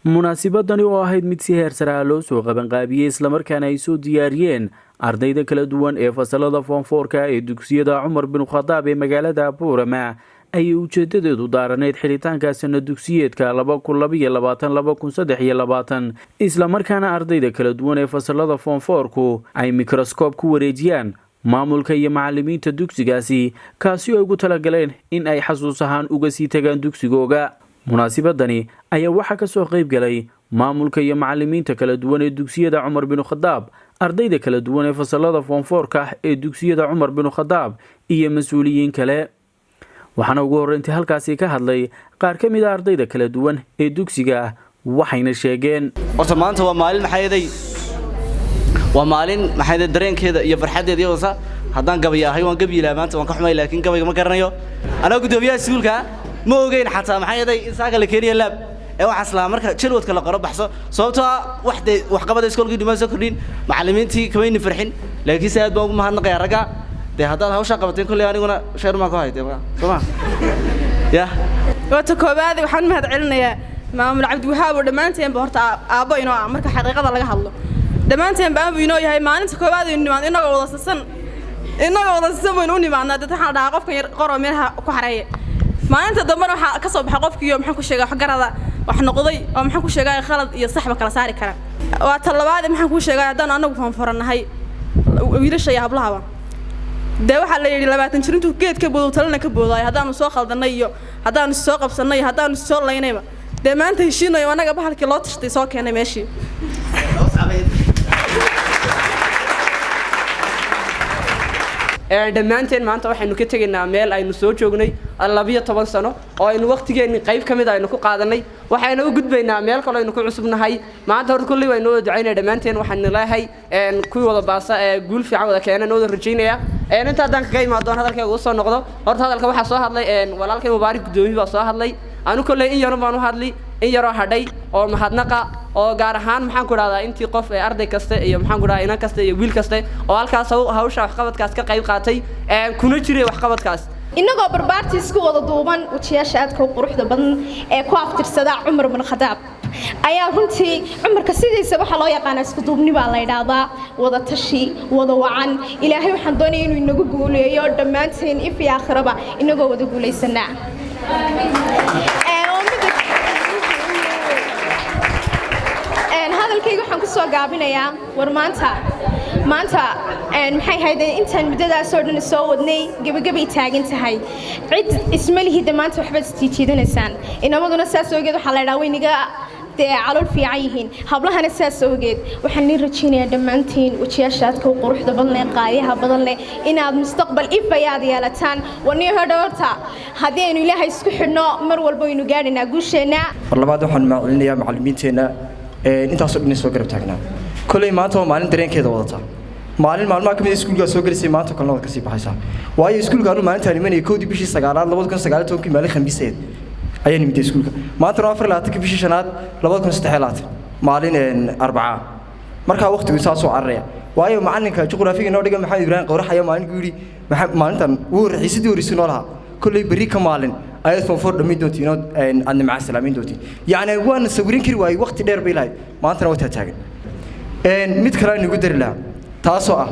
Munaasibadani oo ahayd mid si heer sare ah loo soo qabanqaabiyey, islamarkaana ay soo diyaariyeen ardayda kala duwan ee fasalada form four-ka ee dugsiyada Cumar Bin Khadaab ee magaalada Buurama, ayay ujeedadeedu daaraneyd xidhitaanka sana dugsiyeedka 2022, 2023, islamarkaana ardayda kala duwan ee fasalada form four-ku ay microscope ku wareejiyaan maamulka iyo macalimiinta dugsigaasi, kaasi oo ugu talagaleen in ay xasuus ahaan uga sii tagaan dugsigooga. Munaasibadani ayaa waxaa kasoo qayb galay maamulka iyo macalimiinta kala duwan ee dugsiyada Cumar Binu Khadaab, ardayda kala duwan ee fasalada form four-ka ee dugsiyada Cumar Binu Khadaab iyo mas-uuliyiin kale. Waxaana ugu horreyntii halkaasi ka hadlay qaar ka mid a ardayda kala duwan ee dugsiga, waxayna sheegeen: Horta maanta waa maalin maxayday, waa maalin maxayday dareenkeeda iyo farxaddeeda iyo wasa. Haddaan gabay ahay waan gabi ilaa maanta waan ka xumay, laakiin gabayga ma garanayo. Anaa guddoomiyaha iskuulka ma ogeyn xataa maxayday in saaka la keenayo lab ee waxaas lahaa marka jalwadka la qoro baxso, sababtoo ah wax dee waxqabada iskoolkii dhimaan soo kordhin, macallimiintii kamayni farxin. Laakiin se aad baan ugu mahadnaqayaa ragga dee haddaad hawshaa qabateen. Kolley aniguna sheer maan ku haytee, soo ma yah? Waata koowaad, waxaan mahad celinayaa maamul Cabdiwahaab oo dhammaanteenba horta aabbo inoo ah. Marka xaqiiqada laga hadlo, dhammaanteenba aabbo inoo yahay. Maalinta koowaad aynu nimaadno innagoo wada sasan, innagoo wada sasan baynu u nimaadnaa. Dad waxaan dhahaa qofkan yar qoroo meelaha ku xareeya. Maalinta dambena waxaa ka soo baxa qofkiiyo maxaan ku sheegaa waxgarada wax noqday oo maxaan ku sheegaa khalad iyo saxba kala saari kara. Waa ta labaad, maxaan kuu sheegaa, haddaan annagu foonforannahay wiilasha iyo hablahaba, dee waxaa la yidhi 20 jir intuu geed ka boodo talena ka boodaayo. Haddaanu soo khaldannay iyo haddaanu soo qabsannay iyo haddaanu soo laynayba, dee maanta heshiinayo annaga bahalkii loo tashtay soo keenay meeshii. Dhammaanteen maanta waxaynu ka tegaynaa meel aynu soo joognay 12 sano oo aynu waqtigeenni qayb ka mid aynu ku qaadanay. Waxaynu u gudbaynaa meel kaloo aynu ku cusubnahay maanta. Horta kulley waynu wada ducaynaya dhammaanteen. Waxaanu leeyahay kuwii wada baasa ee guul fiican wada keena wada rajaynaya. Inta haddaan kaga imaadoon hadalkayga usoo noqdo, horta hadalka waxaa soo hadlay walaalkay Mubaarak, guddoomiye baa soo hadlay. Anu kolley in yarun baan u hadli, in yaroo hadhay oo mahadnaqa oo gaar ahaan maxaan ku dhahdaa intii qof ee arday kasta iyo maxaan ku dhahdaa inan kasta iyo wiil kasta oo halkaas hawsha waxqabadkaas ka qayb qaatay kuna jiray waxqabadkaas. Innagoo barbaartii isku wada duuban, wejiyaasha aadka u quruxda badan ee ku aftirsada Cumar Bin Khadaab ayaa runtii Cumarka sidiisa waxaa loo yaqaanaa isku duubni baa la yidhaahdaa, wada tashi, wada wacan. Ilaahay waxaan doonaya inuu inagu guuleeyo dhammaanteen if iyo aakhiraba inagoo wada guulaysanaa. Hadalkayga waxaan ku soo gaabinayaa, war maanta maxay ahayd intaan muddadaasoo dhan soo wadnay, gebagabay taagan tahay. Cid isma lihida maanta waxbaad isjiijiidanaysaan. Inamaduna saas ogeed waxaa la idhaha way naga dee calool fiican yihiin, hablahana saas ogeed. Waxaan niin rajaynayaa dhammaantiin wejiyaasha aadka u quruxda badan leh, qaayaha badan leh, inaad mustaqbal ifayaad yeelataan. Waniyo hodha horta haddii aynu Ilaahay isku xidhno, mar walba waynu gaadhaynaa guusheenna. Mar labaad waxaan mahadcelinayaa macallimiinteenna intaasoo dhan soo garab taagnaa. Kolley maanta waa maalin dareenkeeda wadata, maalin maalmaha ka mid ah iskuulkaa soo gelisay, maanta kalena waad kasii baxaysaa. Waayo iskuulka anuu maalintaan imanayay 1-dii bishii sagaalaad 2019-kii, maalin Khamiiseed ayaan imiday iskuulka. Maantana waa 24-kii bishii shanaad 2023, maalin Arbacaa. Markaa waqtigu saasoo cararaya. Waayo macallinka juqraafiga inoo dhiga, Maxamed Ibraahim Qowrax, ayaa maalin ku yidhi maalintan wuu horreysay, horreysay noo lahaa: "Kolley berri ka maalin ayaad form four dhammayn doontiin ood aadna macaa salaamin doontiin." Yacni waana sawirin kari waayey, waqti dheer bay lahayd, maantana waa taagan. Mid kale aan igu dari lahaa, taasoo ah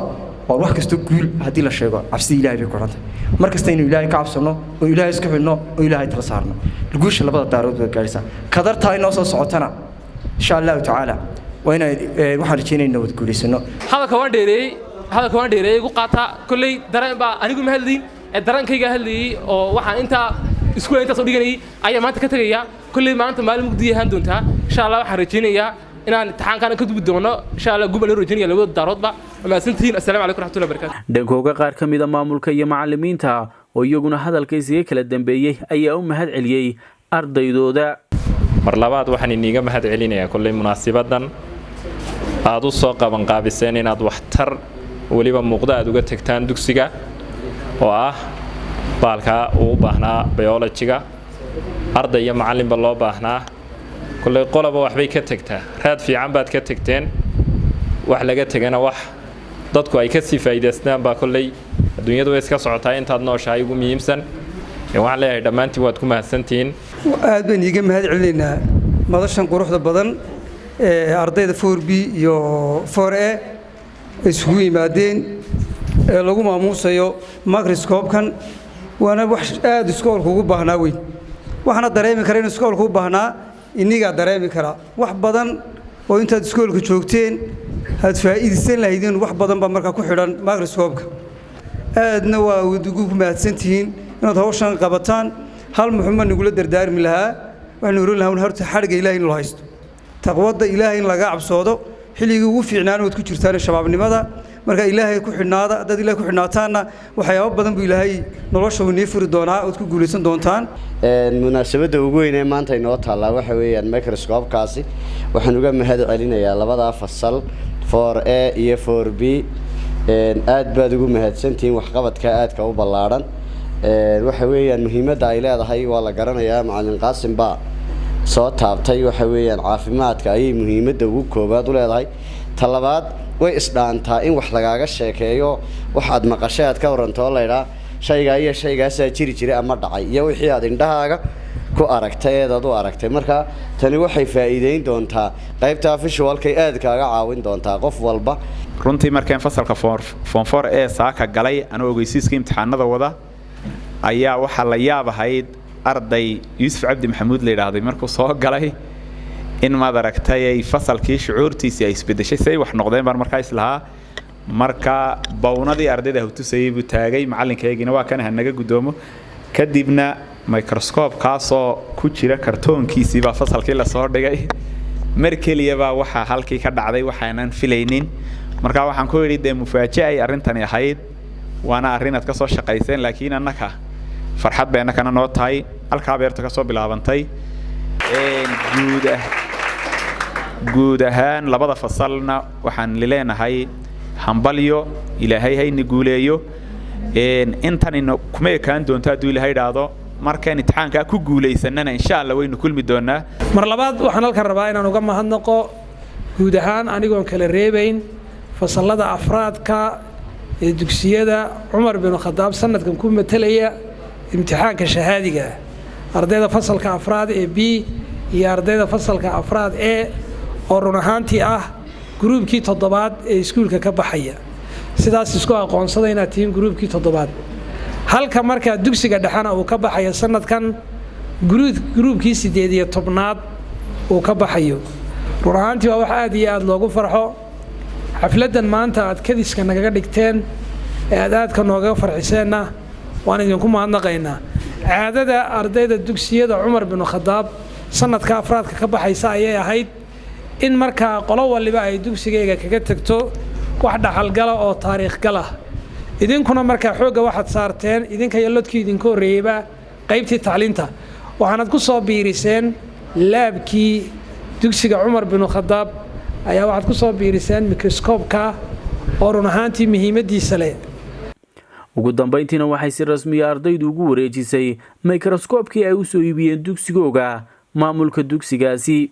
waar wax kastoo guul haddii la sheego, cabsida Ilaahay bay ku xidhan tahay. Mar kasta inuu Ilaahay ka cabsanno oo Ilaahay isku xidhno oo Ilaahay tala saarno, guusha labada daarood baad gaadhaysaa. Kadartaa inoo soo socotana, insha Allahu tacaala, waa inaan waxaan rajaynaya inaan wada guulaysano. Hadalka waan dheereeyey, hadalka waan dheereeyey, igu qaataa. Kolley dareen baa anigu ma hadlayn ee dareenkayga hadlayey oo waxaan intaa iskuul intaas oo dhiganayay ayaa maanta ka tegaya. Kolley maanta maalin mugdi ahaan doontaa. Insha Allah waxaan rajaynayaa inaan imtixaankana ka dubi doono, insha Allah. Guba loo rajaynaya labada daaroodba. Mahadsantihiin. Assalaamu calaykum raxmatullahi barakatu. Dhankooga, qaar ka mid a maamulka iyo macalimiinta oo iyaguna hadalka isaga kala dambeeyey ayaa u mahad celiyey ardaydooda. Mar labaad waxaan iniiga mahad celinayaa kolley munaasibadan aad u soo qabanqaabiseen inaad waxtar weliba muuqda aad uga tegtaan dugsiga oo ah baalkaa uu u baahnaa biology-ga, arday iyo macallinba loo baahnaa. Kolley qoloba waxbay ka tegtaa, raad fiican baad ka tegteen. Wax laga tegana wax dadku ay ka sii faa'iidaystaan baa. Kolley adduunyadu way iska socotaa, intaad nooshahay ugu muhiimsan. Waxaan leeyahay dhammaantiin waad ku mahadsantihiin. Aad baan iiga mahad celinaynaa. Madashan quruxda badan ee ardayda 4B iyo 4A isugu yimaadeen ee lagu maamuusayo microscope-kan, waana wax aad iskoolku ugu baahnaa weyn. Waxaana dareemi kara in iskoolku u baahnaa, inigaa dareemi karaa wax badan oo intaad iskoolka joogteen aad faa'iidaysan lahaydeen. Wax badan baa markaa ku xidhan microscope-ka. Aadna waa ugu mahadsantihiin inaad hawshan qabataan. Hal muxuma nagula dardaarmi lahaa? Waxaynu oran lahaa horta xadhigga Ilahay in loo haysto, taqwadda Ilaahay in laga cabsoodo. Xilligii ugu fiicnaana waad ku jirtaan, shabaabnimada. Marka Ilaahay ku xidhnaada. Haddaad Ilahay ku xidhnaataanna, waxyaabo badan buu Ilaahay nolosha uu nii furi doonaa, ood ku guulaysan doontaan. Munaasabadda ugu weyn ee maanta inoo taallaa waxa weeyaan microscope-kaasi. Waxaan uga mahad celinayaa labadaa fasal, 4A iyo 4B. Aad baad ugu mahadsantihiin waxqabadka aadka u ballaadhan. Waxa weeyaan muhiimadda ay leedahay waa la garanayaa, macalin Qaasim baa soo taabtay. Waxa weeyaan caafimaadka ayay muhiimadda ugu koowaad u leedahay. Ta labaad, way isdhaantaa in wax lagaaga sheekeeyo, waxaad maqashay aad ka warantoo laydhaa shaygaa iyo shaygaasaa jiri jiray ama dhacay, iyo wixii aad indhahaaga ku aragtay eedaad u aragtay. Marka tani waxay faa'iideyn doontaa qaybta visualkay, aad kaaga caawin doontaa qof walba. Runtii markaan fasalka form 4A saaka galay, anoo ogeysiiska imtixaanada wada, ayaa waxaa la yaab ahayd arday Yuusuf Cabdi Maxamuud la yidhaahday markuu soo galay in, maad aragtay, ay fasalkii shucuurtiisii ay isbedeshay. Say wax noqdeen baan markaa islahaa. Marka bawnadii ardayda hutusayay buu taagay, "Macalinkaygina waa kan, hanaga guddoomo." Kadibna microscope-kaasoo ku jira kartoonkiisii baa fasalkii lasoo dhigay. Mar keliyabaa waxaa halkii ka dhacday waxaanan filaynin. Marka waxaan ku yidhi, dee mufaaje ay arrintani ahayd, waana arrin aad ka soo shaqayseen, laakiin annaka farxad bay annakana noo tahay. Halkaa beerta ka soo bilaabantay. Guud ahaan labada fasalna waxaan leenahay hambalyo, Ilaahay hayna guuleeyo. Intanina kuma ekaan doonto hadduu Ilaahay idhaahdo. Markaan imtixaankaa ku guulaysanana, insha Allah, waynu kulmi doonaa. Mar labaad waxaan halkan rabaa inaan uga mahadnaqo guud ahaan, anigoon kala reebayn, fasallada afraadka ee dugsiyada Cumar Binu Khadaab sanadkan ku matelaya imtixaanka shahaadiga ah, ardayda fasalka afraad ee B iyo ardayda fasalka afraad E, oo run ahaantii ah gruubkii toddobaad ee iskuulka ka baxaya. Sidaas isku aqoonsada inaad tihiin gruubkii toddobaad, halka markaa dugsiga dhexena uu ka baxayo sanadkan gruubkii 18aad uu ka baxayo. Run ahaantii waa wax aad iyo aad loogu farxo xafladdan maanta aad kadiska nagaga dhigteen ee aad aadka noogaga farxiseenna, waan idinku mahadnaqaynaa. Caadada ardayda dugsiyada Cumar Binu Khadaab sanadka afraadka ka baxaysa ayay ahayd in markaa qolo waliba ay dugsigayga kaga tegto wax dhaxalgala oo taariikh gala. Idinkuna markaa xoogga waxaad saarteen, idinka iyo lodkii idinka horreeyeyba, qaybtii tacliinta. Waxaanad ku soo biiriseen lab-kii dugsiga Cumar Binu Khadaab ayaa waxaad ku soo biiriseen microscope-ka oo run ahaantii muhiimaddiisa leh. Ugu dambayntiina waxay si rasmiya ardaydu ugu wareejisay microscope-kii ay u soo iibiyeen dugsigooga maamulka dugsigaasi.